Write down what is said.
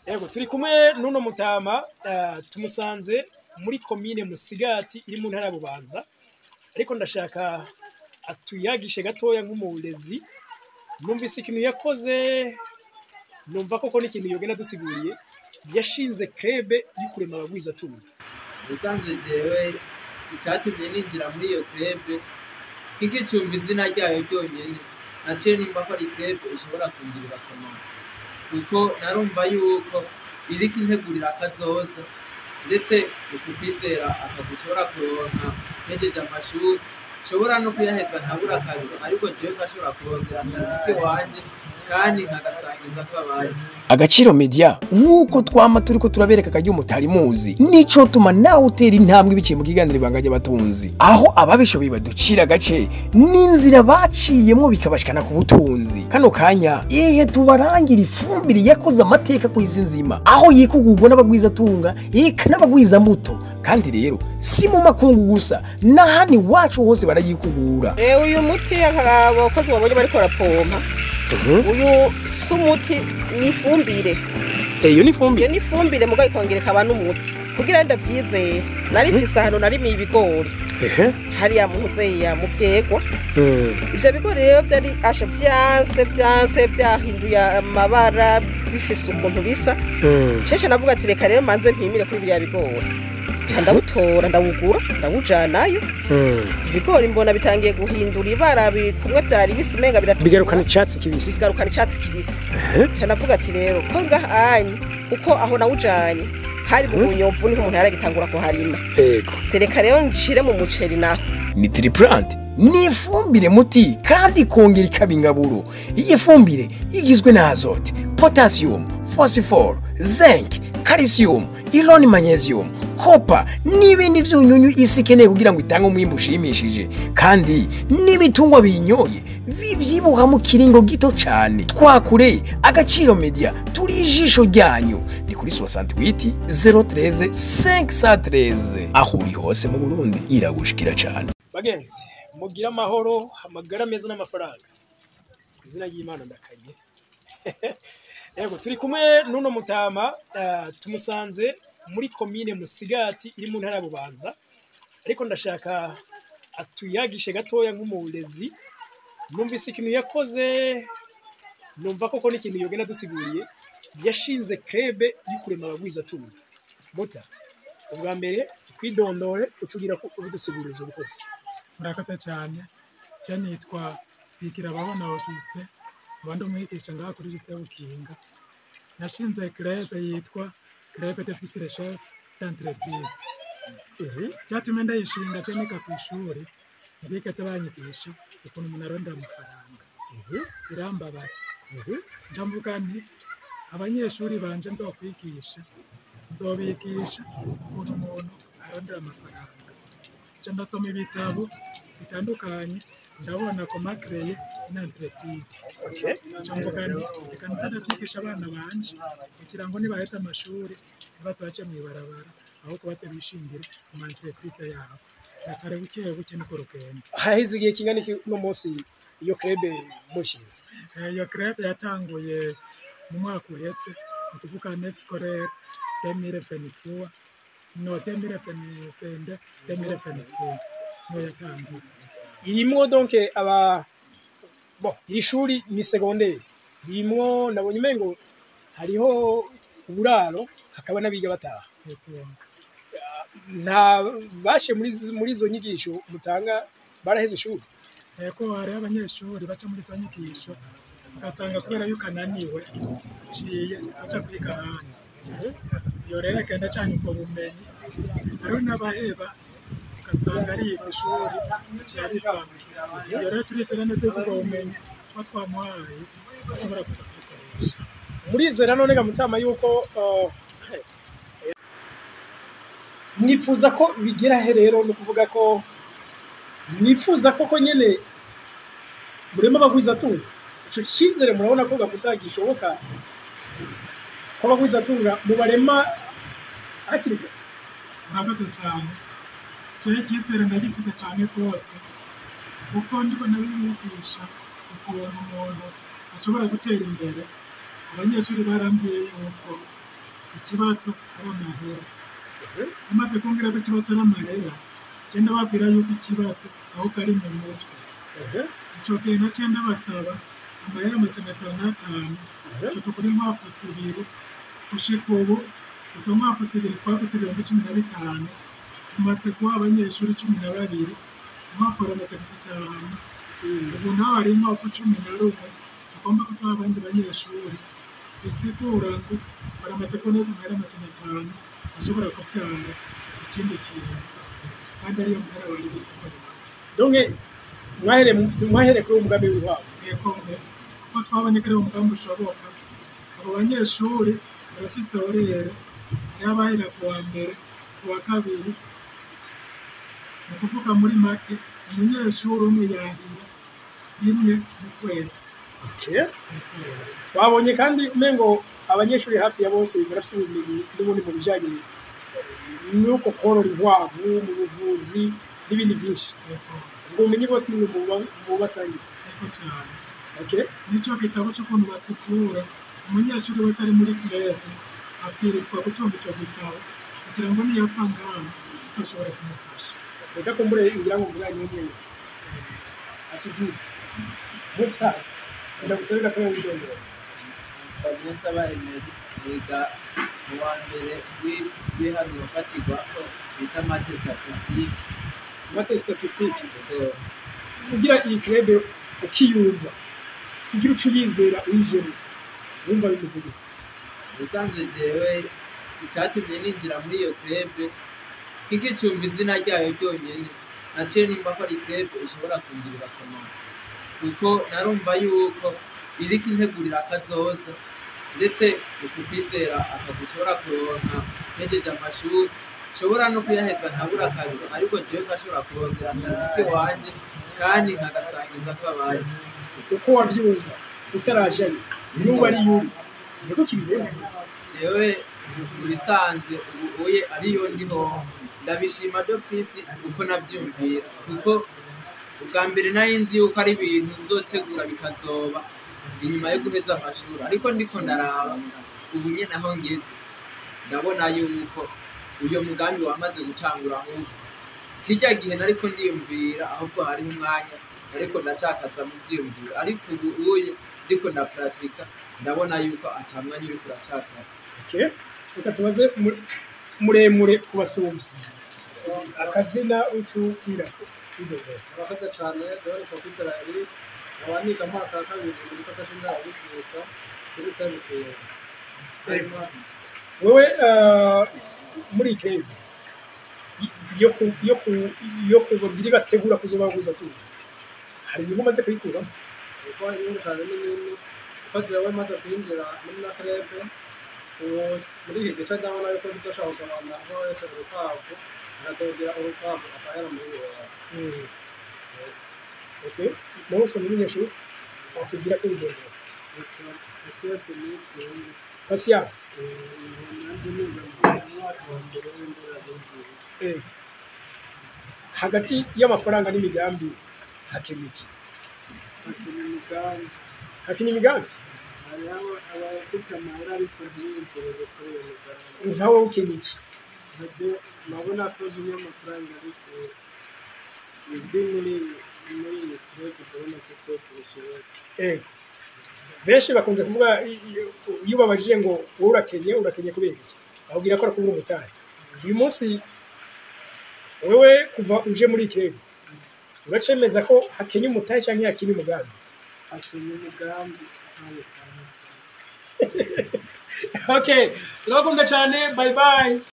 Yego, turi kumwe n'uno mutama, tumusanze muri komine Musigati iri mu ntara ya Bubanza, ariko ndashaka atuyagishe gatoya nk'umurezi. Numvise ikintu yakoze, numva koko n'ikintu yogenda dusiguriye. Yashinze club yo kurema abagwizatunga. Ubusanzwe jewe icyatumye ninjira muri iyo club, nk'igicumbi izina ryayo ryonyene, naciye numva ko ari club ishobora kungirira akamaro, kuko narumva yuko iriko integurira akazoza, ndetse uku kwizera akazi nshobora kuronka mpejeje amashuri, nshobora no kuyaheza nkabura akazi, ariko jewe ngashobora kurondera akazi kiwanje kandi nkagasangiza abandi. Agaciro Media, nk'uko twama turiko turabereka akaryo mutari muzi, nico tuma nawe utera intambwe biciye mu kiganiro Ibanga ry'Abatunzi, aho ababishoboye baducira agace n'inzira baciyemwo bikabashikana ku butunzi. Kano kanya ihe tubarangira ifumbire yakoze amateka ku isi nzima, aho yikugurwa n'abagwizatunga eka n'abagwizambuto. Kandi rero si mu makungu gusa, n'ahandi iwacu hose barayikugura. Uyu muti abakozi babonye bariko barapompa, uyu si umuti, ni ifumbire. Iyo ni ifumbire. Iyo ni ifumbire, mugabo ikongera ikaba n'umuti. Kugira ndavyizere, nari mfise ahantu narimiye ibigori hariya mu ntuzeya mu Vyegwa. Ivyo bigori rero vyari asha vyanse vyanse, vyahinduye amabara, bifise ukuntu bisa. Cece navuga ati: "Reka rero manze mpimire kuri biriya bigori." Ca ndawutora, ndawugura, ndawujanayo. Ibigori mbona bitangiye guhindura ibara, kumwe vyari bisa umenga biratukura. Bigarukana icatsi kibisi. Bigarukana icatsi kibisi. Ca navuga ati: "Rero ko ngahanye," kuko aho nawujanye hari mu Bunyomvu, niho umuntu yaragitangura kuharima. Tereka rero nshire mu muceri naho. Ni Triplant, ni ifumbire muti kandi ikongera ikaba ingaburo. Iyi fumbire igizwe na azote, potassium, phosphore, zinc, calcium, iron, magnesium, copper n'ibindi vyunyunyu isi ikeneye kugira ngo itange umwimbu ushimishije. Kandi n'ibitungwa biyinyoye bivyibuha mu kiringo gito cane. Twakure Agaciro Media, turi ijisho ryanyu. Ni kuri 68 013 513, aho uri hose mu Burundi iragushikira cane. Bagenzi, mugira amahoro, amagara meza n'amafaranga. Izina ry'Imana ndakanye. Yego, turi kumwe n'uno mutama, tumusanze muri komine Musigati iri mu ntara ya Bubanza, ariko ndashaka atuyagishe gatoya nk'umurezi. Numvise ikintu yakoze, numva koko n'ikintu yogenda dusiguriye. Yashinze club yo kurema abagwizatunga. Muta, ubwa mbere kwidondore, utugira ko ubidusigurira izo bukozi. Murakoze cyane. Je nitwa Bikira Babona Auguste, abandi umwigisha ngaha kuri lycée Bukinga. Nashinze club yitwa Club de Futurs Chefs d'Entreprise. Cyatumye ndayishinga, je niga ku ishuri ntibigeze banyigisha ukuntu umuntu arondera amafaranga, birambabaza. Nja mvuga nti: "Abanyeshuri banje nzokwigisha, nzobigisha ukuntu umuntu arondera amafaranga." Nca ndasoma ibitabo bitandukanye, ndabona comment créer une entreprise. Nca mvuga nti: "Reka nze ndavyigisha abana banje kugira ngo nibaheza amashuri ntibaze bace mw'ibarabara, ahubwo baze bishingire ama entreprise yabo." Na kare buke buke niko rugenda. Haheze igihe kingana iki uno munsi iyo club mushinze? Iyo club yatanguye mu mwaka uhetse, ni ukuvuga année scolaire 2023, no 2022 2023 niyo yatanguye. Irimwo donc aba, bon, iri shuri ni secondaire, irimwo nabonye umengo hariho uburaro, hakaba n'abiga bataha. Nta bashe muri izo nyigisho mutanga baraheze ishuri? Ego, hariho abanyeshuri baca muri izo nyigisho, ugasanga kubera yuko ananiwe aciye aca kwiga ahandi. Iyo rero agenda acanye ubwo bumenyi. Hariho n'abaheba, ugasanga arize ishuri aciye arivamwo. Iyo rero turizera neza yuko ubwo bumenyi tuba twamuhaye ashobora kuza kubukoresha. Murizera none ga mutama yuko mwifuza ko bigera he rero? Ni ukuvuga ko mwifuza koko nyene murema abagwizatunga? Ico cizere murabona ko gakuta gishoboka ko abagwizatunga mubarema hakiri kare? Murakoze cyane. Jewe icyizere ndagifise cyane rwose, kuko ndiko ndabibigisha ukuntu umuntu ashobora gutera imbere. Abanyeshuri barambwiye yuko ikibazo ari amahera. Amaze kumbwira ko ikibazo ari amahera, je ndababwira yuko ikibazo aho kari mu mutwe. Ico gihe naciye ndabasaba amahera 505, ico tugura inkwavu zibiri. Gushika ubu izo nkwavu zibiri twaguze 15,000, tumaze guha abanyeshuri 12, inkwavu baramaze kuzitahana. Ubu naho hari inkwavu 11 tugomba kuzaha abandi banyeshuri, bisigura ngo baramaze kubona yuko amahera 500 ashobora kuvyara ikindi kintu, kandi ariyo mahera bari bitwa. Donc mwahere kuri uwo mugambi w'inkwavu. Yego, kuko twabonye ko ari umugambi ushoboka. Abo banyeshuri barafise horaire y'abahera ku wa mbere, ku wa kabiri, ni ukuvuga muri make umunyeshuri umwe yahira rimwe mu kwezi. Okay. Twabonye kandi umengo abanyeshuri hafi ya bose barafise ubumenyi n'ubundi mu bijanye n'uko korora inkwavu, mu buvuzi n'ibindi byinshi. Ubwo bumenyi bwose ni mubasangiza. Yego cyane. Okay. Nico gitabo c'ukuntu bazivura, umunyeshuri wese ari muri club abwirizwa gutunga ico gitabo kugira ngo niyapfa ngaho tuzoshobore kumufasha. Reka kumbure ngira ngo mvuganye n'umwe atubwire. Musaza, ndagusabe gatoya widondora. Niyonsaba Emery, niga mu wa mbere w'ibiharuro fatirwako bita maths statistique. Maths statistique. Yego. Kugira iyi club ukiyumva, kugira uco uyizera uyijemo, wumva bimeze gute? Ubusanzwe jewe icyatumye ninjira muri iyo club, nk'igicumbi izina ryayo ryonyene, naciye numva ko ari club ishobora kungirira akamaro, kuko narumva yuko iriko integurira akazoza, ndetse uku kwizera akazi nshobora kuronka mpejeje amashuri, nshobora no kuyaheza nkabura akazi, ariko jewe ngashobora kurondera akazi kiwanje kandi nkagasangiza kw'abandi. Uko wavyumva utarajayo n'ubu ari yuri, niko kibibona. Jewe mu bisanzwe ubu uye ariyo ndiho ndabishima de plus uko navyumvira, kuko ubwa mbere nari nzi yuko ari ibintu nzotegura bikazoba inyuma yo guheza amashuri, ariko ndiko ndaraba ubu nyene aho ngeze ndabona yuko uyo mugambi wamaze gucangura. Ahubwo kirya gihe nariko ndiyumvira, ahubwo hariho umwanya ariko ndacakaza mu vyiyumviro, ariko ubu uye ndiko ndaparatika ndabona yuko ata mwanya uriko uracakara. Okay. Reka tubaze muremure kubasumvya akazina ucubwira. Murakoze cyane. Dore Kwizera Eric, nkaba niga mu mwaka wa kabiri mu gisata c'inderabigisha kuri Sebukiro. Wewe muri iyi club yo kugira bategura kuzobaguza tu, hari inyungu umaze kuyikuramo? Kuko inyungu cyane ni nini, kuko jewe maze kwinjira muri na club ubu muri iki gice ndabona yuko bizoshobora kugabana aho wese urukwavu akazogira urukwavu akahera muri wewe. Okay. Nawe usanga umunyeshuri wakubwira ko bigendera. Patience ni Patience. Nanjye niga mu mwaka wa mbere w'inderabigisha. Hagati y'amafaranga n'imigambi hakena iki? Hakena imigambi. Hakena imigambi? Hariho abafite amahera ariko ntiyinjirire kuri iyo migambi. Nkawe ukena iki? Nkaje ndabona ko zimwe amafaranga ariko ibiri muri iyi club ndabona ko byose bishoboka. Benshi bakunze kuvuga iyo babajije ngo wowe urakenye, urakenye kubera iki? Bakubwira ko arakubura umutahe. Uyu munsi wewe kuva uje muri club uracemeza ko hakenye umutahe canke hakenye umugambi? Hakenye umugambi. Okay, turabakunda cyane, bye bye.